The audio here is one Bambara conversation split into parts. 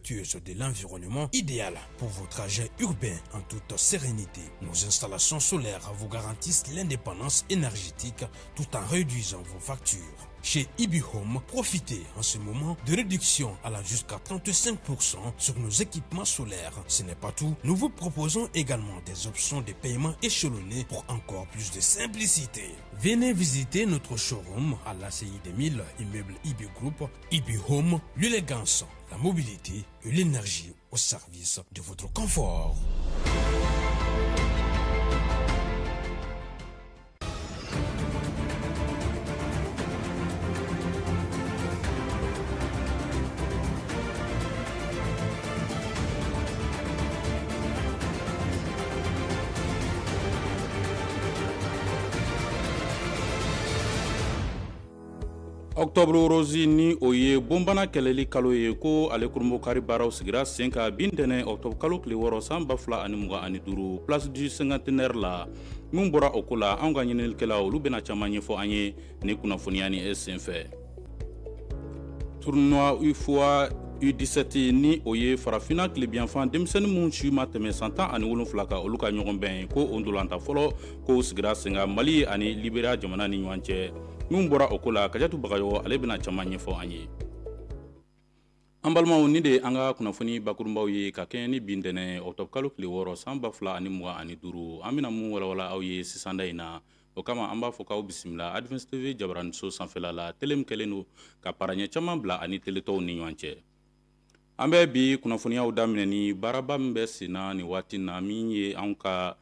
respectueuse de l'environnement, idéale pour vos trajets urbains en toute sérénité. Nos installations solaires vous garantissent l'indépendance énergétique tout en réduisant vos factures. Chez IB Home, profitez en ce moment de réduction allant jusqu'à 35% sur nos équipements solaires. Ce n'est pas tout, nous vous proposons également des options de paiement échelonnées pour encore plus de simplicité. Venez visiter notre showroom à l'ACI 2000, immeuble IB Group, IB Home, l'élégance, la mobilité et l'énergie au service de votre confort. Octobre rose ni o ye bonbana kɛlɛli kalo ye ko ale kurunbonkari baaraw sigira sen kan bi ntɛnɛn octobre kalo tile 6 san 2025 place du cinquantenaire la. Min bɔra o ko la, anw ka ɲininikɛla olu bɛna caman ɲɛfɔ an ye ni kunnafoniya ni senfɛ. Tournoi UFOA U17 ni o ye farafinna tilebinyanfan denmisɛnnin minnu si ma tɛmɛ san 17 kan, olu ka ɲɔgɔnbɛn ko o ntolatan fɔlɔ ko sigira sen kan Mali ani Liberia jamana ni ɲɔgɔn cɛ. Min bɔra o ko la, Kajatu Bagayɔgɔ ale bɛna caman ɲɛfɔ an ye. An balimaw, nin de ye an ka kunnafoni bakurunbaw ye ka kɛɲɛ ni bi ntɛnɛn octobre kalo tile 6 san 2025. An bɛna mun walawala aw ye sisanda in na, o kama an b'a fɔ k'aw bisimila Advance TV jabaraniso sanfɛla la, tele min kɛlen don ka paraɲɛ caman bila ani tele tɔw ni ɲɔgɔn cɛ. An bɛ bi kunnafoniyaw daminɛ ni baaraba min bɛ sen na nin waati na, min ye anw ka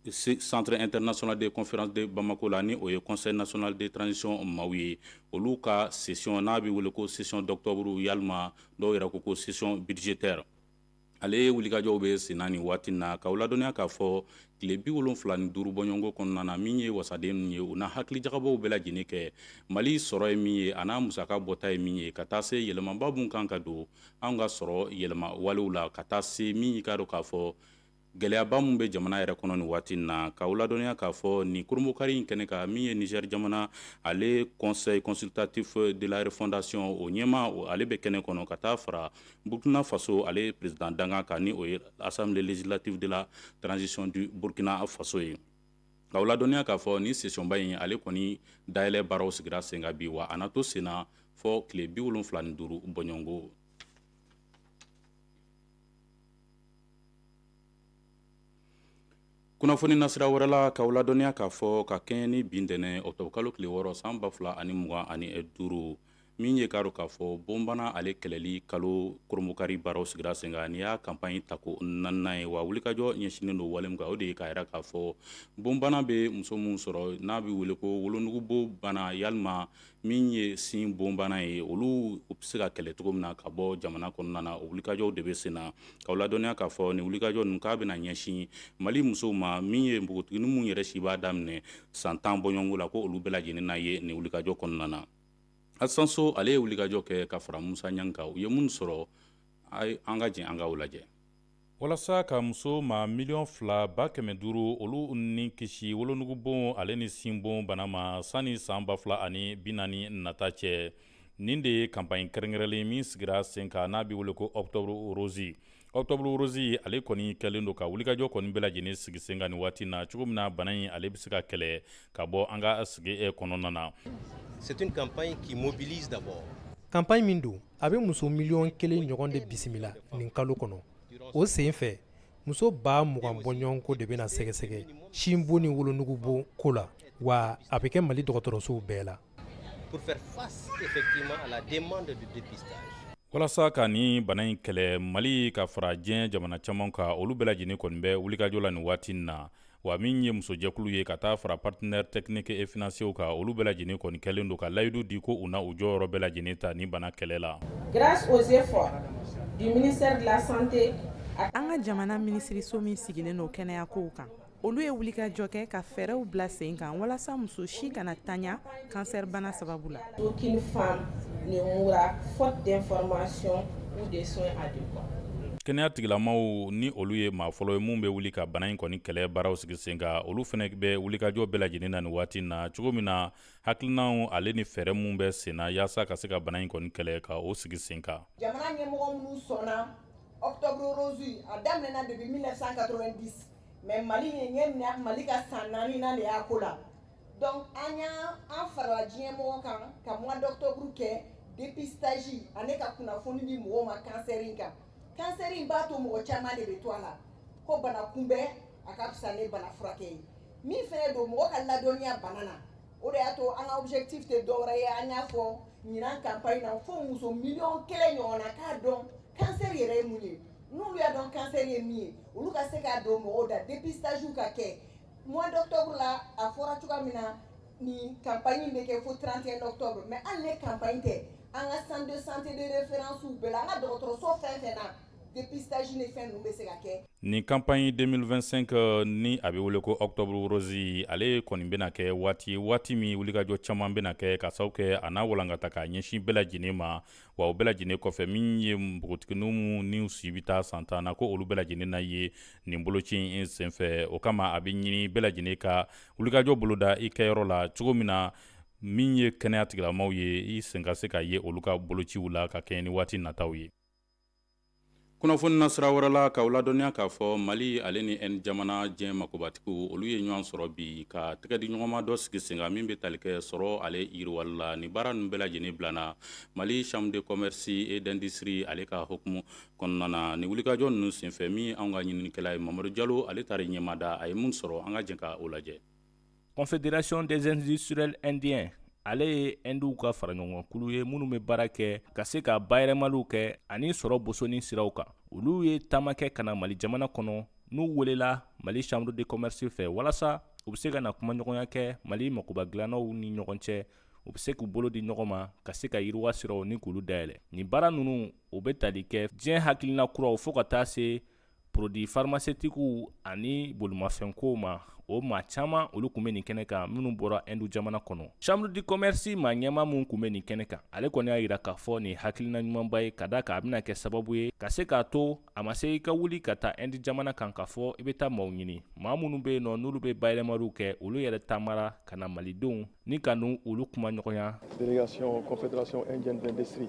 Centre international de conférence de Bamako la, ni o ye Conseil national de transition maaw ye, olu ka session n'a bɛ wele ko session d'octobre, yalima dɔw yɛrɛ ko ko session budgétaire, ale wulikajɔw bɛ sen na nin waati na. K'aw ladɔnniya k'a fɔ tile 75 bɔɲɔgɔnko kɔnɔna na, min ye wasaden ye, u na hakilijagabɔw bɛɛ lajɛlen kɛ Mali sɔrɔ ye min ye, a n'a musaka bɔta ye min ye, ka taa se yɛlɛmaba min kan ka don an ka sɔrɔ yɛlɛma walew la, ka taa se min y'i k'a dɔn k'a fɔ gɛlɛyaba min bɛ jamana yɛrɛ kɔnɔ nin waati na. K'aw ladɔnniya k'a fɔ nin kurunbonkari in kɛnɛ kan, min ye Niger jamana ale conseil consultatif de la refondation o ɲɛmaa, ale bɛ kɛnɛ kɔnɔ, ka taa fara Burkina Faso ale président dankan kan, ni o ye assemblée législative de la transition du Burkina Faso ye. K'aw ladɔnniya k'a fɔ nin sessionba in ale kɔni dayɛlɛ baaraw sigira sen kan bi, wa a na to sen na fɔ tile 75 bɔɲɔgɔnko. Kunnafoni nasira wɛrɛ la, k'aw ladɔnniya k'a fɔ ka kɛɲɛ ni bi ntɛnɛn octobre kalo tile 6 san 2025, min ye k'a dɔn k'a fɔ bonbana ale kɛlɛli kalo kurunbonkari baaraw sigira sen kan, nin y'a campagne tako naaninan ye. Wa wulikajɔ ɲɛsinnen don wale min kan, o de ye k'a yira k'a fɔ bonbana bɛ muso min sɔrɔ n'a bɛ wele ko wolonugubo bana, yalima min ye sin bonbana ye, olu bɛ se ka kɛlɛ cogo min na ka bɔ jamana kɔnɔna na, o wulikajɔw de bɛ sen na. K'aw ladɔnniya k'a fɔ nin wulikajɔ ninnu k'a bɛna ɲɛsin Mali musow ma, min ye npogotiginin minnu yɛrɛ si b'a daminɛ san 10 bɔɲɔgɔnko la, ko olu bɛɛ lajɛlen na ye nin wulikajɔ kɔnɔna na. Asanso ale ye wulikajɔ kɛ ka fara Musa Ɲang kan, u ye minnu sɔrɔ, an ka jɛ an k'o lajɛ. Walasa ka muso ma 2,5 miliyɔn olu ni kisi wolonugubon ale ni sinbon bana ma sanni san 2040 nata cɛ, nin de ye campagne kɛrɛnkɛrɛnlen min sigira sen kan, n'a bɛ wele ko octobre rose. Octobre rose ale kɔni kɛlen don ka wulikajɔ kɔni bɛɛ lajɛlen sigi sen kan nin waati na, cogo min na bana in ale bɛ se ka kɛlɛ ka bɔ an ka sigi kɔnɔna na. C'est une campagne qui mobilise d'abord. Campagne min don, a bɛ muso 1 miliyɔn ɲɔgɔn de bisimila nin kalo kɔnɔ. O sen fɛ, muso 20,000 bɔɲɔgɔnko de bɛna sɛgɛsɛgɛ sinbon ni wolonugubon ko la, wa a bɛ kɛ Mali dɔgɔtɔrɔsow bɛɛ la. Pour faire face effectivement à la demande de dépistage. Walasa ka nin bana in kɛlɛ, Mali ka fara diɲɛ jamana caman kan, olu bɛɛ lajɛlen kɔni bɛ wulikajɔ la nin waati in na. Wa min ye musojɛkulu ye, ka taa fara partenaire technique et financier kan, olu bɛɛ lajɛlen kɔni kɛlen don ka layidu di ko u na u jɔyɔrɔ bɛɛ lajɛlen ta ni bana kɛlɛ la. Grâce aux efforts du ministère de la Santé, An ka jamana minisiriso min sigilen don kɛnɛyakow kan, olu ye wulikajɔ kɛ ka fɛɛrɛw bila sen kan walasa muso si kana tanya kansɛri bana sababu la. Aucune femme ne mourra faute d'information ou de soins adéquats. Kɛnɛya tigilamaw ni olu ye maa fɔlɔ ye mun bɛ wuli ka bana in kɔni kɛlɛ baaraw sigi sen kan, olu fana bɛ wulikajɔ bɛɛ lajɛlen na nin waati na, cogo min na hakilinaw ale ni fɛɛrɛ mun bɛ sen na yaasa ka se ka bana in kɔni kɛlɛ, ka o sigi sen kan. Jamana ɲɛmɔgɔ minnu sɔnna Octobre Rose, a daminɛna depuis 1990, mais Mali ye ɲɛ minɛ, Mali ka san 4 na de y'a ko la. Donc an y'a an farala diɲɛ mɔgɔ kan ka mois d'octobre kɛ dépistage ani ka kunnafoni di mɔgɔw ma cancer in kan. Cancer in b'a to mɔgɔ caman de bɛ to a la ko bana kunbɛn a ka fisa ni bana furakɛ ye. Min fɛnɛ don, mɔgɔ ka ladɔnniya bana na, o de y'a to an ka objectif tɛ dɔwɛrɛ ye. An y'a fɔ ɲinan campagne na fo muso 1 miliyɔn ɲɔgɔn na k'a dɔn cancer yɛrɛ ye mun ye. N'olu y'a dɔn cancer ye min ye, olu ka se k'a don mɔgɔw da, dépistage ka kɛ mois d'octobre la. A fɔra cogoya min na, nin campagne bɛ kɛ fo 31 octobre, mais hali ni campagne tɛ, an ka centre de santé de référence bɛɛ la, an ka dɔgɔtɔrɔso fɛn fɛn na, dépistage ni fɛn ninnu bɛ se ka kɛ. Nin campagne 2025 ni a bɛ wele ko Octobre Rose, ale kɔni bɛna kɛ waati waati min wulikajɔ caman bɛna kɛ ka sababu kɛ a n'a walankata k'a ɲɛsin bɛɛ lajɛlen ma. Wa o bɛɛ lajɛlen kɔfɛ, min ye npogotigininw ni si bɛ taa san 10 na, ko olu bɛɛ lajɛlen na ye nin boloci in senfɛ. O kama, a bɛ ɲini bɛɛ lajɛlen ka wulikajɔ boloda i kɛyɔrɔ la, cogo min na min ye kɛnɛya tigilamaw ye, i sen ka se ka ye olu ka bolociw la ka kɛɲɛ ni waati nataw ye. Kunnafoni na sira wɛrɛ la, k'aw ladɔnniya k'a fɔ Mali ale ni Inde jamana diɲɛ makobatigiw, olu ye ɲɔgɔn sɔrɔ bi ka tɛgɛ di ɲɔgɔnma dɔ sigi sen kan min bɛ tali kɛ sɔrɔ ale yiriwali la. Nin baara ninnu bɛɛ lajɛlen bilana Mali Chambre de commerce et d'industrie ale ka hukumu kɔnɔna na. Nin wulikajɔ ninnu senfɛ, min anw ka ɲininikɛla ye Mamadu Jalo, ale taara ɲɛmada, a ye mun sɔrɔ, an ka jɛ ka o lajɛ. Confédération des industriels indiens, ale ye Indiw ka faraɲɔgɔnkulu ye minnu bɛ baara kɛ ka se ka bayɛlɛmaliw kɛ ani sɔrɔ bosoni siraw kan. Olu ye taama kɛ ka na Mali jamana kɔnɔ, n'u welela Mali Chambre de commerce fɛ, walasa u bɛ se ka na kumaɲɔgɔnya kɛ Mali makoba dilannaw ni ɲɔgɔn cɛ, u bɛ se k'u bolo di ɲɔgɔn ma ka se ka yiriwa siraw ni k'olu dayɛlɛ. Nin baara ninnu, o bɛ tali kɛ diɲɛ hakilina kuraw fo ka taa se produits pharmaceutiques ani bolimafɛnkow ma. O maa caman, olu tun bɛ nin kɛnɛ kan minnu bɔra Inde jamana kɔnɔ. Chambre de commerce maa ɲɛmaa min tun bɛ nin kɛnɛ kan, ale kɔni y'a jira k'a fɔ nin hakilina ɲumanba ye, ka d'a kan a bɛna kɛ sababu ye ka se k'a to a ma se i ka wuli ka taa Inde jamana kan k'a fɔ i bɛ taa maaw ɲini, maa minnu bɛ yen nɔ n'olu bɛ bayɛlɛmaliw kɛ. Olu yɛrɛ taamara ka na malidenw ni ka n'u olu kuma ɲɔgɔnya. Délégation Confédération indienne d'industrie,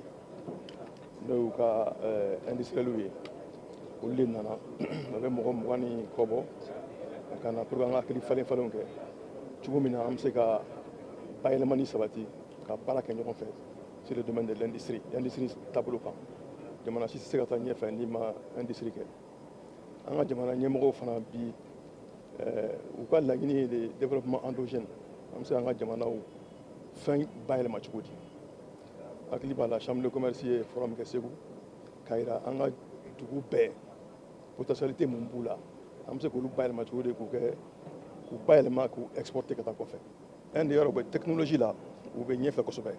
n'o y'u ka industriels ye, olu de nana. A bɛ mɔgɔ 20 ni kɔ bɔ ka na pour que an ka hakili falen falenw kɛ cogo min na an bɛ se ka bayɛlɛmani sabati, ka baara kɛ ɲɔgɔn fɛ sur le domaine de l'industrie, industrie taabolo kan. Jamana si tɛ se ka taa ɲɛfɛ n'i ma industrie kɛ. An ka jamana ɲɛmɔgɔw fana bi, u ka laɲini ye de développement endogène, an bɛ se k'an ka jamanaw fɛn bayɛlɛma cogo di. Hakili b'a la, Chambre de commerce ye forum kɛ Segu k'a yira an ka dugu bɛɛ potentialité mun b'u la, an bɛ se k'olu bayɛlɛma cogo di, k'u kɛ k'u bayɛlɛma, k'u exporter ka taa kɔfɛ. Inde yɔrɔ, u bɛ technologie la, u bɛ ɲɛfɛ kosɛbɛ.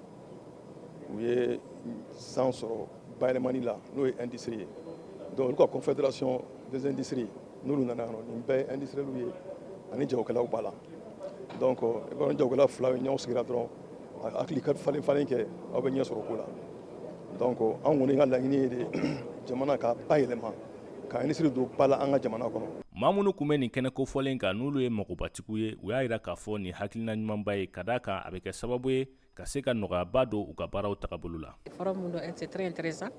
U ye san sɔrɔ bayɛlɛmani la, n'o ye industrie ye. Donc olu ka Confédération des industries, n'olu nana yan nɔ, nin bɛɛ ye industriels ye ani jagokɛlaw b'a la. Donc i b'a dɔn, jagokɛla fila ye ɲɔgɔn sigira dɔrɔn, hakili ka falen falen kɛ, aw bɛ ɲɛ sɔrɔ ko la. Donc an kɔni ka laɲini ye de jamana ka bayɛlɛma, ka industrie don ba la an ka jamana kɔnɔ. Maa minnu tun bɛ nin kɛnɛ kofɔlen kan, n'olu ye magobatigiw ye, u y'a jira k'a fɔ nin hakilina ɲumanba ye, ka d'a kan a bɛ kɛ sababu ye ka se ka nɔgɔyaba don u ka baaraw tagabolo la. Forum mun don, c'est très intéressant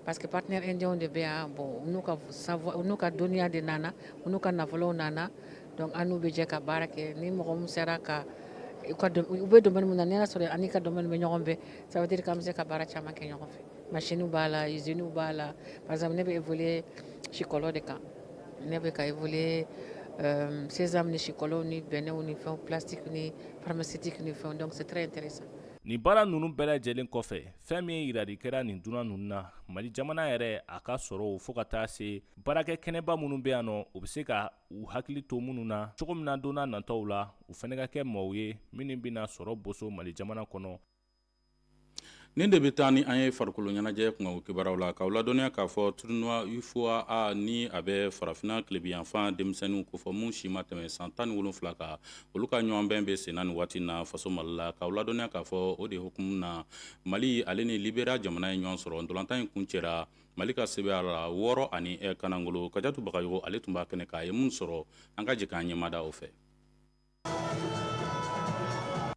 parce que partenaires indiens de bɛ yan. Bon, u n'u ka savoir, u n'u ka dɔnniya de nana, u n'u ka nafolow nana. Donc an n'u bɛ jɛ ka baara kɛ. Ni mɔgɔ min sera ka u ka u bɛ domaine min na, n'i y'a sɔrɔ ani ka domaine bɛ ɲɔgɔn fɛ, ça veut dire k'an bɛ se ka baara caman kɛ ɲɔgɔn fɛ. Machine b'a la, usine b'a la. Par exemple, ne bɛ évoluer sikɔlɔ de kan, ne bɛ ka évoluer sésame ni sikɔlɔw ni bɛnɛw ni fɛnw, plastique ni pharmaceutique ni fɛnw. Donc c'est très intéressant. Nin baara ninnu bɛɛ lajɛlen kɔfɛ, fɛn min yirali kɛra nin dunan ninnu na, Mali jamana yɛrɛ a ka sɔrɔw fo ka taa se baarakɛ kɛnɛba minnu bɛ yan nɔ, u bɛ se ka u hakili to minnu na cogo min na don n'a nataw la, u fana ka kɛ maaw ye minnu bɛna sɔrɔ boso Mali jamana kɔnɔ. Nin de bɛ taa ni an ye farikolo ɲɛnajɛ kunkanko kibaruyaw la, k'aw ladɔnniya k'a fɔ tournoi UFOA A, ni a bɛ farafinna tilebinyanfan denmisɛnninw kofɔ mun si ma tɛmɛ san 17 kan, olu ka ɲɔgɔnbɛn bɛ sen na nin waati na faso Mali la. K'aw ladɔnniya k'a fɔ o de hukumu na, Mali ale ni Libéria jamana ye ɲɔgɔn sɔrɔ. Ntolantan in kuncɛra. Mali ka sebaaya la 6 ani kanangolo. Kajatu Bagayogo, ale tun b'a kɛnɛ kan, a ye mun sɔrɔ? An ka jɛ k'an ɲɛmada o fɛ.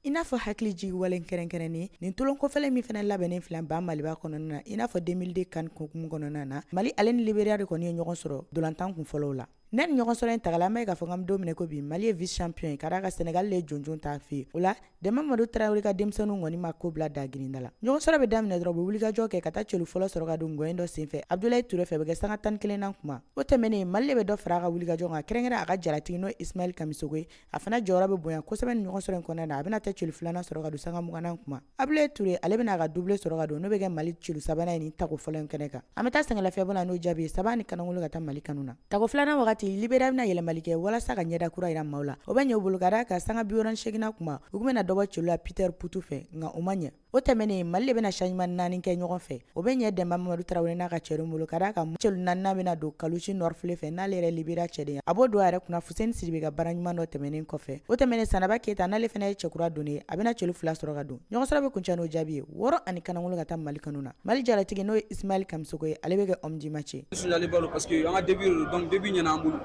I n'a fɔ hakili jigi wale kɛrɛnkɛrɛnnen, nin tulon kofɛlɛ min fana labɛnnen filɛ ba Maliba kɔnɔna na, i n'a fɔ 2002 CAN hukumu kɔnɔna na, Mali ale ni Liberia de kɔni ye ɲɔgɔn sɔrɔ dolantan kun fɔlɔw la. Ne ni ɲɔgɔn sɔrɔ in tagala, an bɛ k'a fɔ k'an bɛ don min ko bi, Mali ye vice champion ye, ka d'a kan Sénégal le ye jɔnjɔn ta fɛ yen. O la, Demba Mamadu Tarawele ka denmisɛnninw kɔni ma ko bila dagirinda la. Ɲɔgɔn sɔrɔ bɛ daminɛ dɔrɔn, u bɛ wulikajɔ kɛ ka taa celu fɔlɔ sɔrɔ ka don gɔɲɛ dɔ senfɛ Abdoulaye Touré fɛ, bɛ kɛ sanga 11nan kuma. O tɛmɛnen, Mali le bɛ dɔ fara a ka wulikajɔ kan, kɛrɛnkɛrɛn a ka jalatigi, n'o ye Ismaël Kamisogo ye. A fana jɔyɔrɔ bɛ bonya kosɛbɛ ni ɲɔgɔn sɔrɔ in kɔnɔna na. A bɛna taa celu filanan sɔrɔ ka don sanga 20nan kuma. Abdoulaye Touré, ale bɛna a ka doublé sɔrɔ ka don, n'o bɛ kɛ Mali celu sabanan ye nin tako fɔlɔ in kɛnɛ kan. An bɛ taa sɛgɛnlafiɲɛbɔ la n'o jaabi ye 3 ni kanangolo ka taa Mali kanu na. Tako filanan wagati, Liberia bɛna yɛlɛmali kɛ walasa ka ɲɛda kura jira maaw la. O bɛ ɲɛ u bolo, ka d'a kan sanga 68nan kuma, u tun bɛna dɔbɔ celu la Peter Putu fɛ, nka o ma ɲɛ. O tɛmɛnen, Mali de bɛna changement naani kɛ ɲɔgɔn fɛ. O bɛ ɲɛ Demba Mamadu Tarawele n'a ka cɛdenw bolo, ka d'a kan celu naaninan bɛna don Kalusi Nɔrifile fɛ, n'ale yɛrɛ Liberia cɛden ye. A b'o don a yɛrɛ kunna Fuseni Sidibe ka baara ɲuman dɔ tɛmɛnen kɔfɛ. O tɛmɛnen, Sanaba Keyita, n'ale fana ye cɛkura donnen ye, a bɛna celu fila sɔrɔ ka don. Ɲɔgɔn sɔrɔ bɛ kuncɛ n'o jaabi ye 6 ani kanangolo ka taa Mali kanu na. Mali jalatigi, n'o ye Ismaël Kamisogo ye, ale bɛ kɛ homme du match ye. Nisɔndiyalen don parce que an ka début de don, donc début ɲɛna an bolo,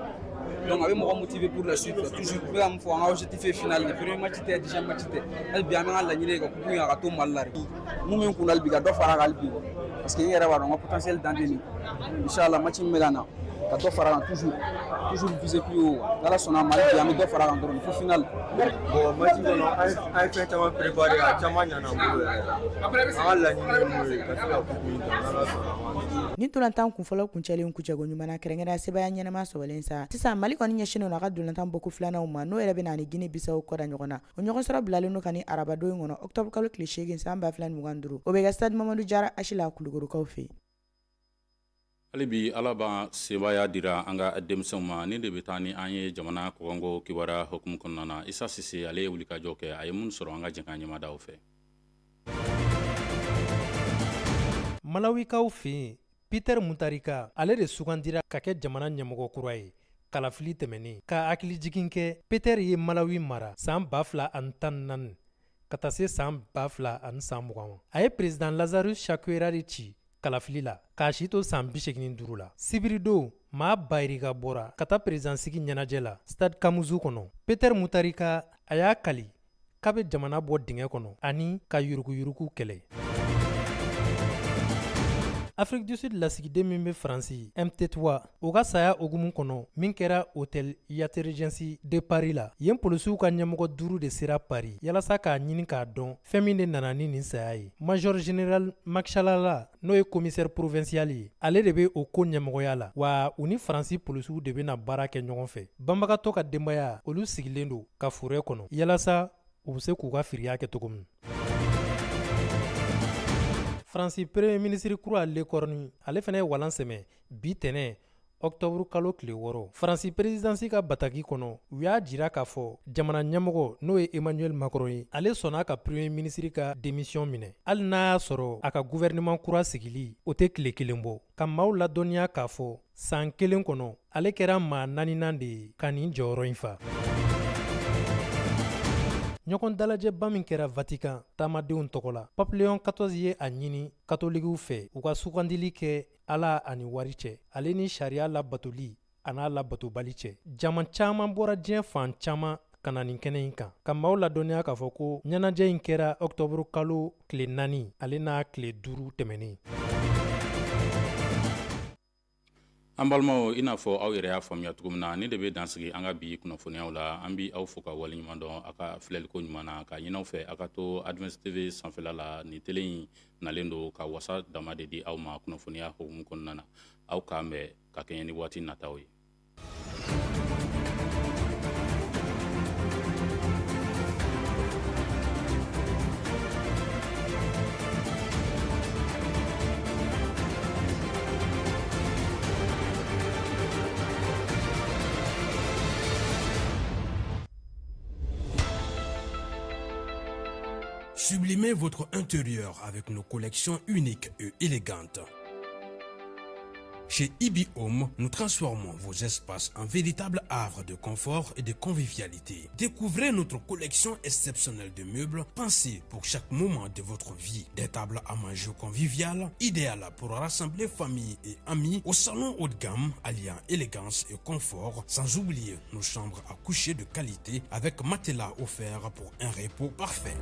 donc a bɛ mɔgɔ motiver pour la suite toujours. N bɛ ka mun fɔ, an ka objectif ye finale de, premier match tɛ, deuxième match tɛ. Hali bi an bɛ ka laɲini ye ka coupe in a ka to Mali la de. Mun bɛ n kun hali bi, ka dɔ fara a kan hali bi, parce que n yɛrɛ b'a dɔn n ka potentiel dan tɛ nin. Inchallah, match min bɛ ka na, ka dɔ fara a kan, toujours, toujours viser plus haut. N'Ala sɔnna a ma, hali bi an bɛ dɔ fara a kan dɔrɔn fo finale. Bon, match kɔnɔ, an ye fɛn caman préparé, a caman ɲana an bolo yɛrɛ. An ka laɲini ye mun ye, ka se ka coupe in ta, n'Ala sɔnna a ma. Ni ntolantan kunfɔlɔ kuncɛlen kuncɛko ɲuman na, kɛrɛnkɛrɛnya sebaaya ɲɛnama sɔrɔlen sa, sisan Mali kɔni ɲɛsinnen don a ka ntolantan bɔko filananw ma, n'o yɛrɛ bɛna ni Guinée Bissau kɔda ɲɔgɔn na. O ɲɔgɔn sɔrɔ bilalen don ka ni arabadon in kɔnɔ, octobre kalo tile 8 san 2025. O bɛ kɛ stade Mamadu Jara H la, Kulukorokaw fɛ yen. Hali bi, Ala b'an sebaaya dira an ka denmisɛnw ma. Ni de bɛ taa ni an ye jamana kɔkanko kibaruya hukumu kɔnɔna na. Isa Sise, ale ye wulikajɔ kɛ, a ye mun sɔrɔ? An ka jɛ k'an ɲɛmada o fɛ. Malawikaw fɛ yen, Peter Mutarika, ale de sugandira ka kɛ jamana ɲɛmɔgɔ kura ye kalafili tɛmɛnen. Ka hakilijigin kɛ, Peter ye Malawi mara san 2014 ka taa se san 2020 ma. A ye président Lazarus Chakwera de ci kalafili la k'a si to san 85 la. Sibiridon, maa bayirika bɔra ka taa président sigi ɲɛnajɛ la stade Kamuzu kɔnɔ. Peter Mutarika, a y'a kali k'a bɛ jamana bɔ dingɛ kɔnɔ ani ka yuruguyurugu kɛlɛ. Afrique du Sud lasigiden min bɛ Faransi, Mtetwa, o ka saya hukumu kɔnɔ min kɛra hôtel Hyatt Regency de Paris la yen, polisiw ka ɲɛmɔgɔ duuru de sera Paris yalasa k'a ɲini k'a dɔn fɛn min de nana ni nin saya ye. Major général Makshalala, n'o ye commissaire provincial ye, ale de bɛ o ko ɲɛmɔgɔya la, wa u ni Faransi polisiw de bɛna baara kɛ ɲɔgɔn fɛ. Banbagatɔ ka denbaya, olu sigilen don ka forêt kɔnɔ yalasa u bɛ se k'u ka firiya kɛ cogo min. Faransi premier ministre kura Lecornu, ale fana ye walan sɛmɛ bi tɛnɛ, octobre kalo tile 6, Faransi présidence ka bataki kɔnɔ. U y'a jira k'a fɔ jamana ɲɛmɔgɔ, n'o ye Emmanuel Macron ye, ale sɔnna ka premier ministre ka démission minɛ, hali n'a y'a sɔrɔ a ka gouvernement kura sigili o tɛ tile kelen bɔ. Ka maaw ladɔnniya k'a fɔ san kelen kɔnɔ, ale kɛra maa naaninan de ye ka nin jɔyɔrɔ in fa. Ɲɔgɔn dalajɛba min kɛra Vatican taamadenw tɔgɔ la, Pape Léon XIV ye a ɲini katolikiw fɛ u ka sugandili kɛ Ala ani wari cɛ, ale ni sariya labatoli a n'a labatobali cɛ. Jama caman bɔra diɲɛ fan caman ka na nin kɛnɛ in kan. Ka maaw ladɔnniya k'a fɔ ko ɲɛnajɛ in kɛra octobre kalo tile 4 ale n'a tile 5 tɛmɛnen. An balimaw, i n'a fɔ aw yɛrɛ y'a faamuya cogo min na, ni de bɛ dansigi an ka bi kunnafoniyaw la. An bɛ aw fo ka waleɲuman dɔn a ka filɛliko ɲuman na, ka ɲini aw fɛ a ka to Advance TV sanfɛla la. Nin télé in nalen don ka wasa dama de di aw ma kunnafoniya hukumu kɔnɔna na. Aw k'an bɛn ka kɛɲɛ ni waati nataw ye. Sublimez votre intérieur avec nos collections uniques et élégantes. Chez Ibi Home, nous transformons vos espaces en véritables havres de confort et de convivialité. Découvrez notre collection exceptionnelle de meubles pensés pour chaque moment de votre vie. Des tables à manger conviviales, idéales pour rassembler famille et amis au salon haut de gamme, alliant élégance et confort, sans oublier nos chambres à coucher de qualité avec matelas offert pour un repos parfait.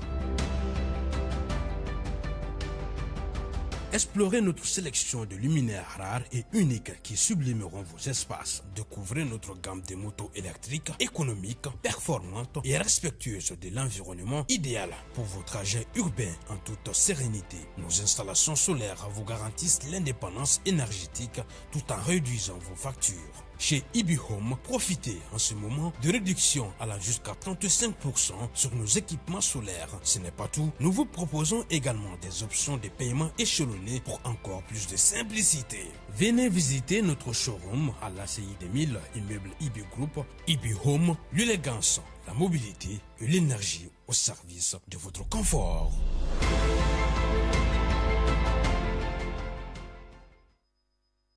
Explorez notre sélection de luminaires rares et uniques qui sublimeront vos espaces. Découvrez notre gamme de motos électriques, économiques, performantes et respectueuses de l'environnement, idéal pour vos trajets urbains en toute sérénité. Nos installations solaires vous garantissent l'indépendance énergétique tout en réduisant vos factures. Chez Ibi Home, profitez en ce moment de réduction allant jusqu'à 35% sur nos équipements solaires. Ce n'est pas tout, nous vous proposons également des options de paiement échelonnées pour encore plus de simplicité. Venez visiter notre showroom à l'ACI 2000, immeuble Ibi Group, Ibi Home, l'élégance, la mobilité et l'énergie au service de votre confort.